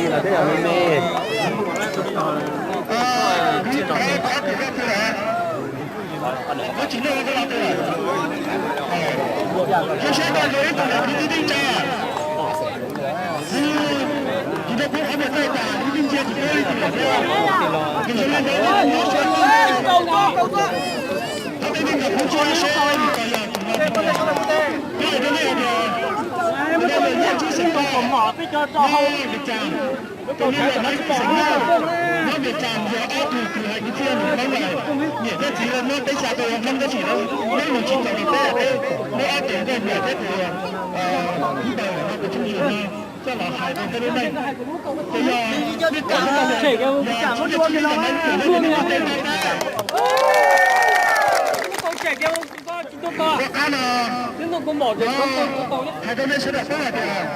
Tus no yog Maiv Xeem Nyaj, Maiv Xeem Nyaj yog ob tug kws hais kwv txhiaj nws Hmoob lawm. Niam thiab txiv muab peb xya tau Hmoob tab sis lawv muab nws tsis tau los peb peb muab ob tug nkauj nraug thiab tus ntawd no tus tswv yim no coj los hais rau peb lub neej. Ces yog nej kam yog tsis yog Maiv Xeem Nyaj no, hais rau nej sawv daws paub hais tias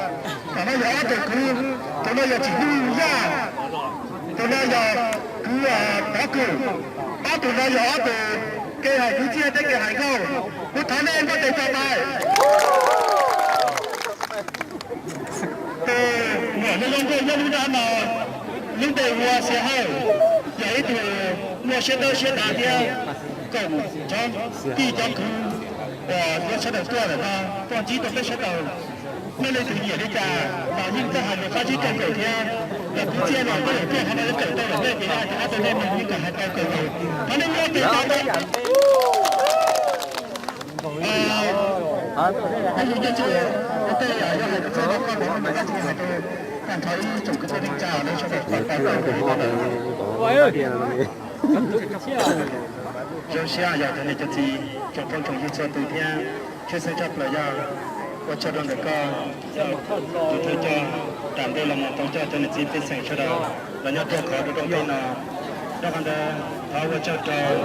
tus no yog ob tug kwv, tus no yog Tsim Nyuj Yaj, tus no yog kwv Pov Kws, ob tug no yog ob tug kev hais kwv txhiaj thiab kev hais nkauj, kuv thov nej npuaj tes tso tais. Tus muam no zoo nkauj nyob lub nrab no, lub npe hu ua Xia Hawj, yog ib tug muaj siab dawb siab dav thiab koom cov tij cov kwv uas yuav sawv daws tuaj ntawm no tuaj ntsib rau peb sawv daws. Nej leej twg nyiam li cas los yeej txawj hais lus qab zib kawg nkaus thiab. Yog kwv txhiaj los koj yuav tuaj qhov no yuav kawm tau lawm nej ces hais tias qab tau nej mus yeej kawm hais tau kawg nkaus. Thov nej npuaj tes tso tais. Peb yug nyiaj tswj ua tej yog hais kwv txhiaj no koj mus no mas koj tsis hais rau tag nrho ib tsoom kwv tij neej tsa lawv sawv daws tau tau. Zoo siab yog cov niam cov txiv tsoom phooj tsoom ywg txhua tus thiab tshwj xeeb tshaj plaws yog ua tsaug rau ntawm koj, tus thawj coj, ram ntej los mus tau coj cov niam txiv pej xeem sawv daws los nyob tuaj khov rau rooj teb no. Rau qhov ntawd thov ua tsaug rau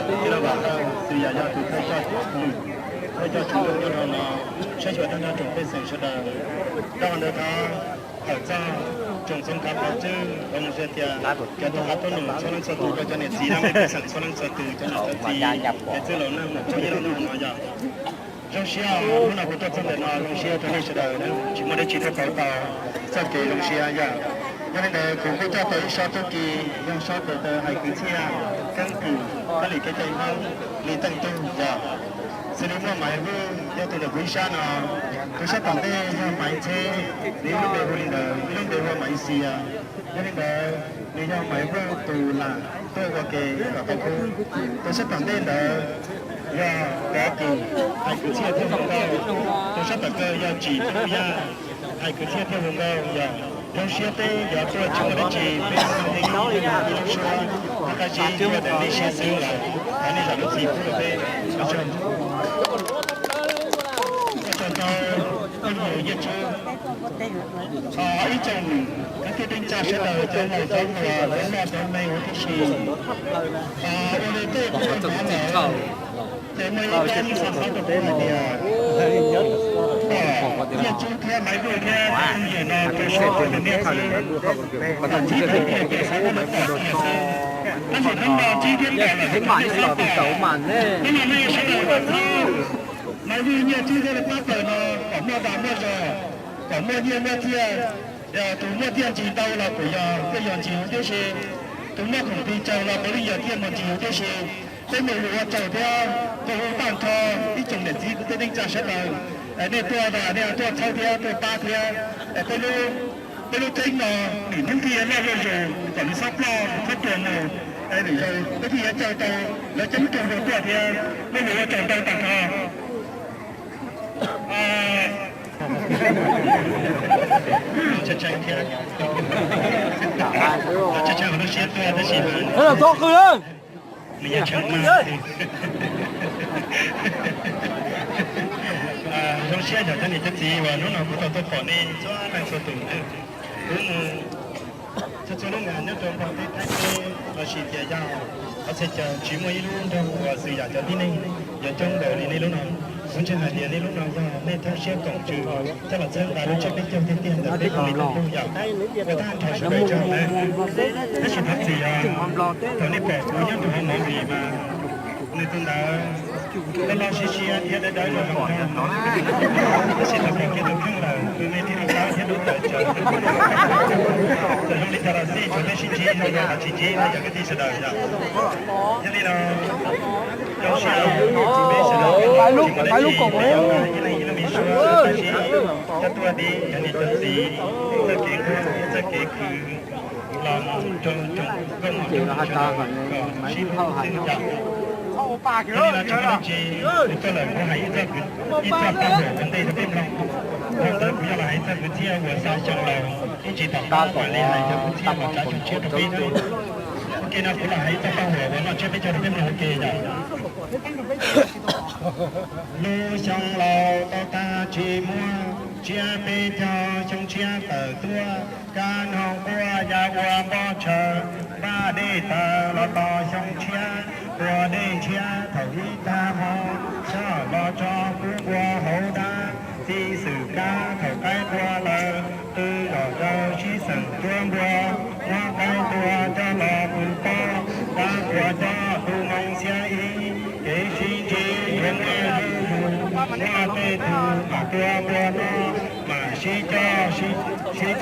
tij laug Vam Hawj, tus yog yog tus thawj coj, thawj coj tsoom ntuj nyob rau no, saib xyuas tag nrho tsoom pej xeem sawv daws. Rau qhov ntawd thov hawm txog tsoom txoov kav pov tswb los mus hais tias cov tub qab tub num txhua leej txhua tus rau cov niam txiv laj mej pej xeem txhua leej txhua tus, cov niam cov txiv, niam txwj laus neej mus txog ib los no yog zoo siab hnub no kuv tuaj txog ntawm no, zoo siab rau nej sawv daws tsis muaj dab tsi tuaj pauv tau txoj kev zoo siab yog. Yog li ntawd kuv kuj coj tau ib sob tub ki, yog sob tes taw hais kwv txhiaj, keeb kwm, kab lis kev cai Hmoob li teej tug yog. Xws li muaj Maiv Vwj yog tus ntawm kuv ib sab no, tus sab tom ntej yog Maiv Ntxheb, nws ib lub npe hu li ntawd, ib lub npe hu ua Maiv Xias. Yog li ntawd nws yog Maiv Vwj tus lam tuaj ua ke kom tau khub. Tus sab tom ntej ntawd yog Pov Kws, hais kwv txhiaj thiab hu nkauj. Tus sab tom kawg yog Tsim Nyuj Yaj, hais kwv txhiaj thiab hu nkauj yog. Zoo siab peb yuav tuaj tsis muaj dab tsi, peb ua ib lub suab, tab sis ua ntawm nej siab xwb lawm, thov nej zam lub txim pub rau peb. Ua tsaug rau peb tus Nyiaj Tswb, ib tsoom kwv tij neej tsa sawv daws cov laus cov hluas, cov loj cov me huv tib si. Ua li tej kuv tau hnov lawm, ces muaj ib tsab ib xav qhov rau kuv hais tias Nyiaj Tswb thiab Maiv Vwj thiab tus phooj ywg no rau suab tus niam xwb, ntsib thiab pom ces xav muab lawv pom xwb. Tab sis hnub no ntsib thiab pom lawm ces nej xav pom. Hnub no nej sawv daws kom txhob, Maiv Vwj Nyiaj Tswb thiab Pov Kws no kom muaj dag muaj zog, kom muaj nyiaj muaj txiaj. Tus muaj txiaj ntsig ntau los kuj yog thiaj yog ntsig huv tib si, tus muaj khoom ris tsawg los puav leej yog thiaj muaj ntsig huv tib si. Peb mus ua tsaug thiab hu tag nrho ib tsoom niam txiv kwv tij neej tsa sawv daws, nej tuaj, nej tuaj txhawb thiab tuaj pab thiab, peb lub, peb lub tseeb no nim hnub thiaj loj zuj zus kom nws txhob ploj txhob tuag mus, vim peb thiaj yuav caw tau lawv coob tug rau tuaj thiab. Peb mus ua tsaug ntau tag nrho. Txhob qw. Nws yeej tshee maj. Zoo siab yog cov niam cov txiv uas hnub no kuv tau tuaj pom nej txhua leej txhua tus. Kuv mus txhua txhua lub ngas nyob rau nplog teb Thaib teb lossis tias yog qhov txhia chaw tsis muaj ib lub nroog uas xws yam cov tib neeg yuav coob nkaus li nej lub no. Kuv ntseeg hais tias nej lub no yog nej thoob siab koom tswv coj los txhawb nqa lub tsiab peb caug tiag tiag ntawm peb tus me tub yom. Ua tag nrho sawv daws tsaug nawb. Tab sis thov txim os, thaum nej pom kuv nyob rau hauv movie mas Nws tus ntawd loj loj siab siab thiab dawb dawb zoo zoo, tab sis thaum kawg kiag tus kheej lawm, tus me thiaj li tab thiab dub tawm tsawv. Txawm zoo li cas los xij, tsuas peb sib ntsib zoo no los tsis ntsib no yog kwv tij sawv daws yom. Yog li no, zoo siab peb sawv daws tsis muaj dab tsi, peb ib leeg ib lub me suab, tab sis coj tuaj tib cov niam cov txiv, txoj kev nquag, txoj kev khwv los mus rau tsoom nkauj muam nraug nus sawv daws kom sib hlub xwb yom. Yog li no tsis muaj dab tsi, kuv tuaj lawm kuv hais ib txoj, ib txoj paj huam ua ntej rau peb mloog. Dhau ntawd kuv yuav los hais ib txoj kwv txhiaj uas xa xyoo laus ib tsis tom qab mam li hais cov kwv txhiaj los tsav xyoo tshiab rau peb xwb. Ua ke no kuv los hais ib txoj paj huam uas noj tsiab peb caug rau peb mloog ua ke yom. Lub xyoo laus tau tag tsis muaj, tsiab peb caug xyoo tshiab tawm tuaj, kab noog quaj ya ua npoj tshaw, npaj dej taws los tos xyoo tshiab, tua dej ntshiab thaum ib tag hmo, soj los tso kub npua hauv dab, txi xwm kab thaum qaib qua lawm, qw zom zaws sib xeem cuab npua, muab qaib tua coj los pw pob, dab tua coj tu moo xiab ib, kev sib ntsib yuav muaj zuj zus, muaj tej tug mam tua npua noj, mam sib coj sib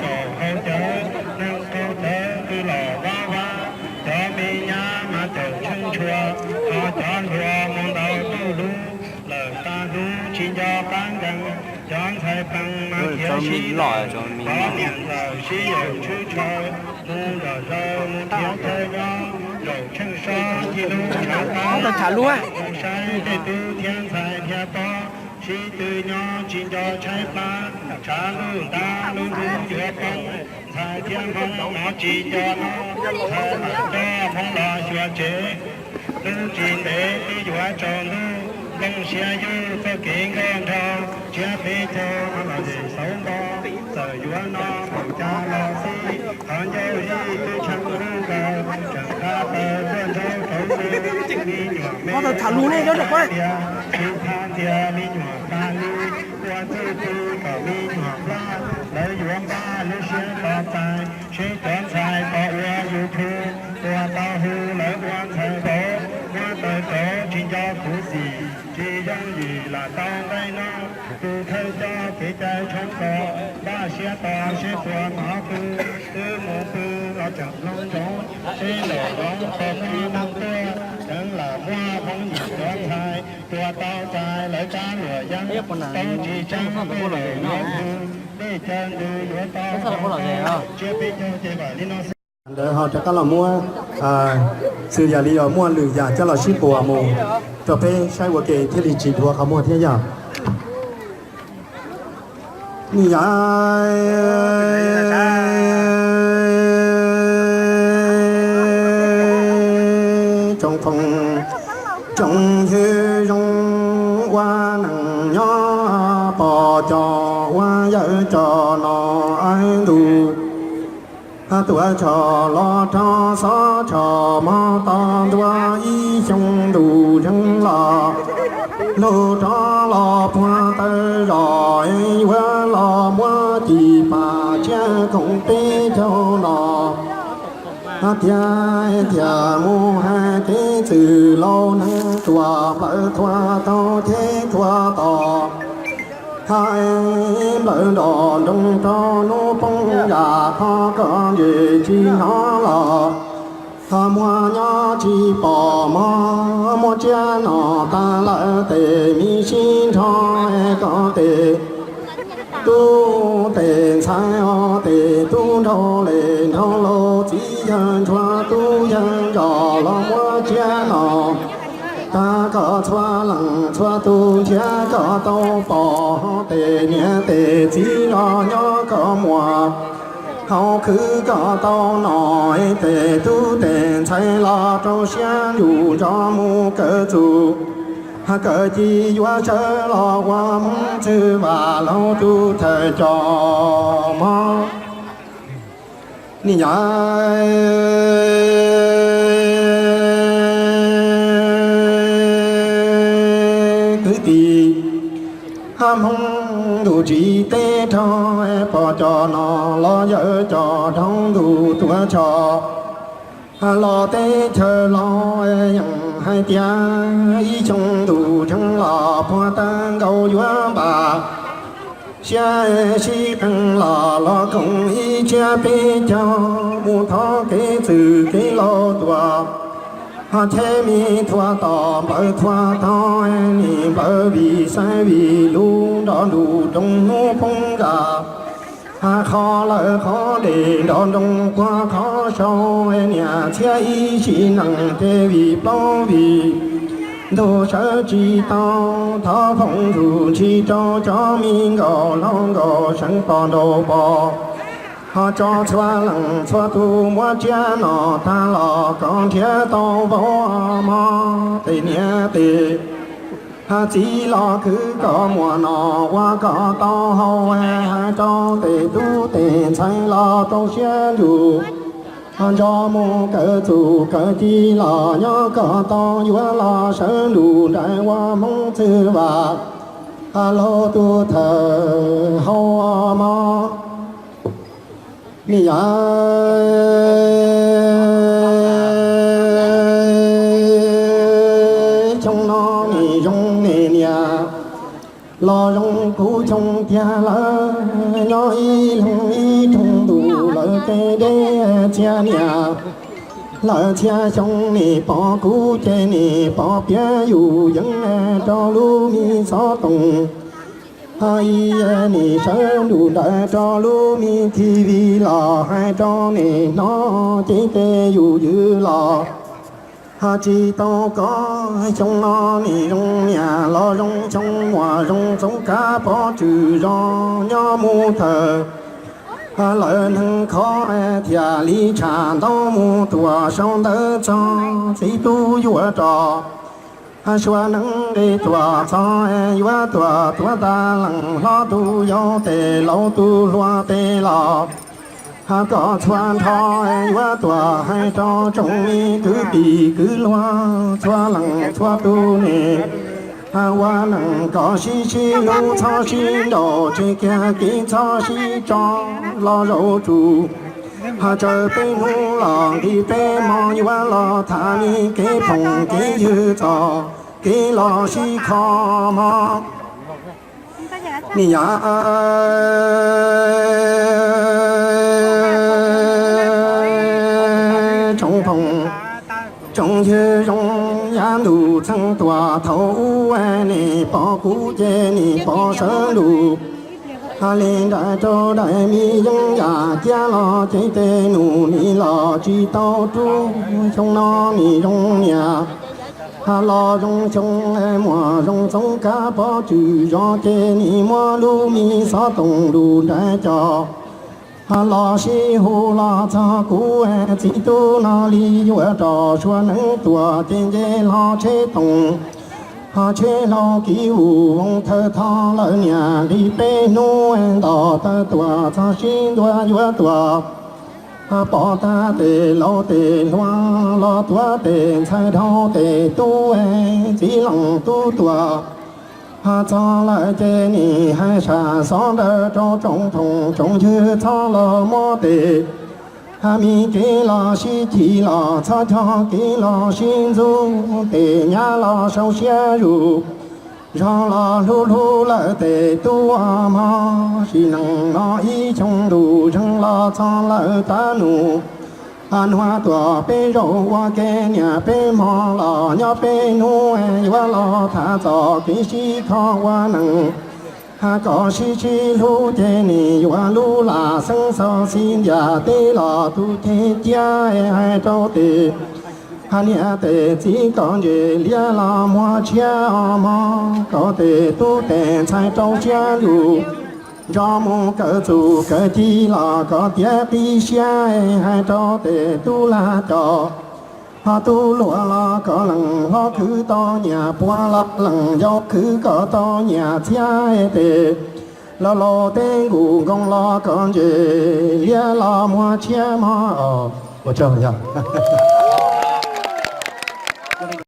caum hau cawv, neeg qaug cawv twb los vab vab, cov me nyab mas caum tsheej tshua, ho cov hluas mus ntaus tuj lub, lawm tag hnub tsis nco qab nkees, cov ntxhais pees mas khiav sib lawm, cov niam ntxawm sib yaum tshwb tshaw, mus nram zaws mus khiav chaw nyob, zaum tsheej sob ci lub tshav qab, mus saib tej tub thiab ntxhais thiab pob, sib tw nyob tsis nco tshaib plab, tshav ntuj ntab lub ntuj yuav poob, ntxhais thiab Hmoob mov tsis nco noj, ntxhais mam coj Hmoob los xyuas tsev. Hnub tsis ntev twb yuav tsaus ntuj, nplooj siab yuj txoj kev nkauj nraug, tsiab peb caug los zem xauv npo, txawm yuav no npaum cas los xij, qhov ncauj zij twb tshee lub nkaus, tseem qab taw tuaj nraub rauv nkaus, me nyuam me tias, tsis qha tias me nyuam pag li, ua txuj pw kom me nyuam plaj, lawv yuav npaj lub siab tos txais, seb cov ntxhais pom ua YouTube, ua tau hu lawv ua ntxhais vauv, muab taws rauv tsis nco khuv xim, tsis yooj yim lam tau nqaij noj, tus thawj coj kev cai tshoob kos, npaj siab tos seb puas hnov pw, twb mus pw los tseem mloog ntsoov, seb nraum zoov puas muaj neeg tuaj, tseev lam muaj Hmoob yim cov ntxhais, tua tau txais lawv kab luam yeeb, tau tsis tseeb tej lawm yuav pw, dej caw ntws yuav tau, tsiab peb caug ces vam li no xwb. Ntawd ho rov qab los muab, xws yam li yog muaj lwm yam coj los sib puas mus rau peb saib ua ke thiaj li tsis dhuav qhov muag thiab yog. Ni yam tsoom phooj tsoom ywg zoo ua neej nyob pom cov ua yawm cov no ntuj. Tuav tshom los rau xob tshom mog, tos ntua ib xyoo ntuj zeeg los, lug rov los puag taw zos, yuav los muab ci pas tsiab koom peb caug no. Tiag tiag mus hais kev txwm laus neeg tuam plawv thuav taug ceg thuav tos. Hais nplawm nrom nroog rau hnub poob yam qhov koj ntses tsis hnov los, ho muag nyob tsis pom mog, muab tsiab no tag lawm tes me sib nrho koj tes. Tub tes ntxhais os, tes tub nraug les nraug laus, txiv yawg ntsuag tub yawg zos los muab tsiab no tag kom txhua leej txhua tus nrhiav kom tau pom, ho tes niam tes txiv los nyob kom muaj, hauv khwv kom tau no, tes tub tes ntxhais los rau siab ntuj nrog mus kawm txuj, kawm ci yuav sawv los ua Hmoob txwj vam laug tus thawj coj mog. Ni yam kwv tij, Hmoob ntuj tsis teb raug, pom cov no los yawm cov dhau ntuj tuav tshom. Los teb chaws los yeej hais tias ib xyoo ntuj tseeb los puag ta nkaus yuav npam. Siab sib qeeg los los koom ib txhiab peb caug mus thov kev txwm kev laus tuaj. Ho cheb me thuav tom nplawv thuav tog nim nplawv vim xaiv vim lus nrov ntuj rooj hnub poob nkas. Qhov lawm qhov dej nrov nroos puag qhov saud niam txhiab ib sim neej ces vim plaub vim ntug sawv tsis tau. Thov foom ntxuj ntshis rau cov me nkauj laus nkauj seev pog nraug pog, ho tso txhua leej txhua tus muab tsiab no tag los kom nrhiav tau vauv mog tej niam tej. Hais txiv los khwv kom muaj no ua kom tau hau, hais rau tej tub tej ntxhais los rau siab ntsws. Ho nrog mus kawm txuj kawm ci los nyob kom tau yuav los sawv ntuj nraim ua Hmoob txwj vam, laug tus thawj hau mog. Nim yav xyoo no nim zoo nim niam los zoo kuv xyoo tiag lawm, nyob ib leeg ib rooj ntuj lawm tej dej txia niam. Lawm txhia xyoo nim pom kuv ces nim pom piav yus yeeb rau lub me xov tooj. Ho ib nim sawv ntuj nraim rau lub me T V los hais rau nim hnov cev tes yus ywm los. Ho tsis tau koj xyoo no nim zoo niam los zoo xyoo muaj zoo txoov kav pov tswm zos nyob mus thawm. Lawm neeg khov thiaj li tsham ntau mus tuaj sau ntawv txog txiv tub yuav rov. Suav neeb nqe tuaj txog yuav tuaj tuav tas leej hlob tus yau tes laus tus hluas tes los. Kom txhua nrho yuav tuaj hais rau tsoom me kwv tij kwv luag txhua leej txhua tus ne. Ua neej kom sib sib hlub txhob sib nraus tseg kiag kev txhob sib tso los zaum tsum. Ho tsaws peb hnub los nqis peb hmo yuav los tham me kev phoom kev ywg txog kev los sib kho mog. Nim yav tsoom phoom tsoom ywg zoo yav ntuj txheej tuaj thaum ub nim pom kuv ces nim pom sawv ntuj. Ho li nraim rau daim me yeeb yam ciab los cev tes num nim los tsis tau rub xyoo no nim zoo niam. Ho los zoo xyoo muaj zoo txoov kav pov tswm zos ces nim muab lub me xov tooj lus nraiv coj. Ho los sib hu los txog kuv txiv tub no li yuav rov suav neeb tuaj ces nce hlo tsheb tooj. Ho tsheb hlau kiv vus voos thawj tho lawm niam nqis peb hnub nto tawm tuaj txog sib ntua yuav tuaj. Ho pom tag tes laus tes hluas los tuav tes ntxhais dhau tes tub txiv leej tub tuaj. Ho txog lawm ces nim hais sam xov ntawd rau tsoom phoom tsoom ywg txhob los muab tes. Ho me kev los sib chim los txhob cog kev los sib ntxub tes nyab los sau siab zus. Zog los hlub hlub lawm tes tub mog sim neej no ib xyoo ntuj zeeg los txog lawm tab num. Ho nuav tuaj peb zaug ua ke niam peb hmo los nyob peb hnub yuav los tham txog kev sib kho ua neej. Ho kom sib sib hlub ces nim yuav lub lam xeeb xov xis ntiaj teb los tu ceg ciab hais rau tes. Ho niam tes txiv kom ntses liab los muag tshiab mog kom tes tub tes ntxhais rau siab lug. Nrog mus kawm txuj kawm ci los kom tiav qib siab hais rau tes tub lag coj. Ho tub luam los kom leej hlob khwv tau nyiam puag los leej yau khwv kom tau nyiam txhiab tes. Laus laus teb nkuj nkoos los kom ntses liab los muag tshiab mog. Ua tsaug yog.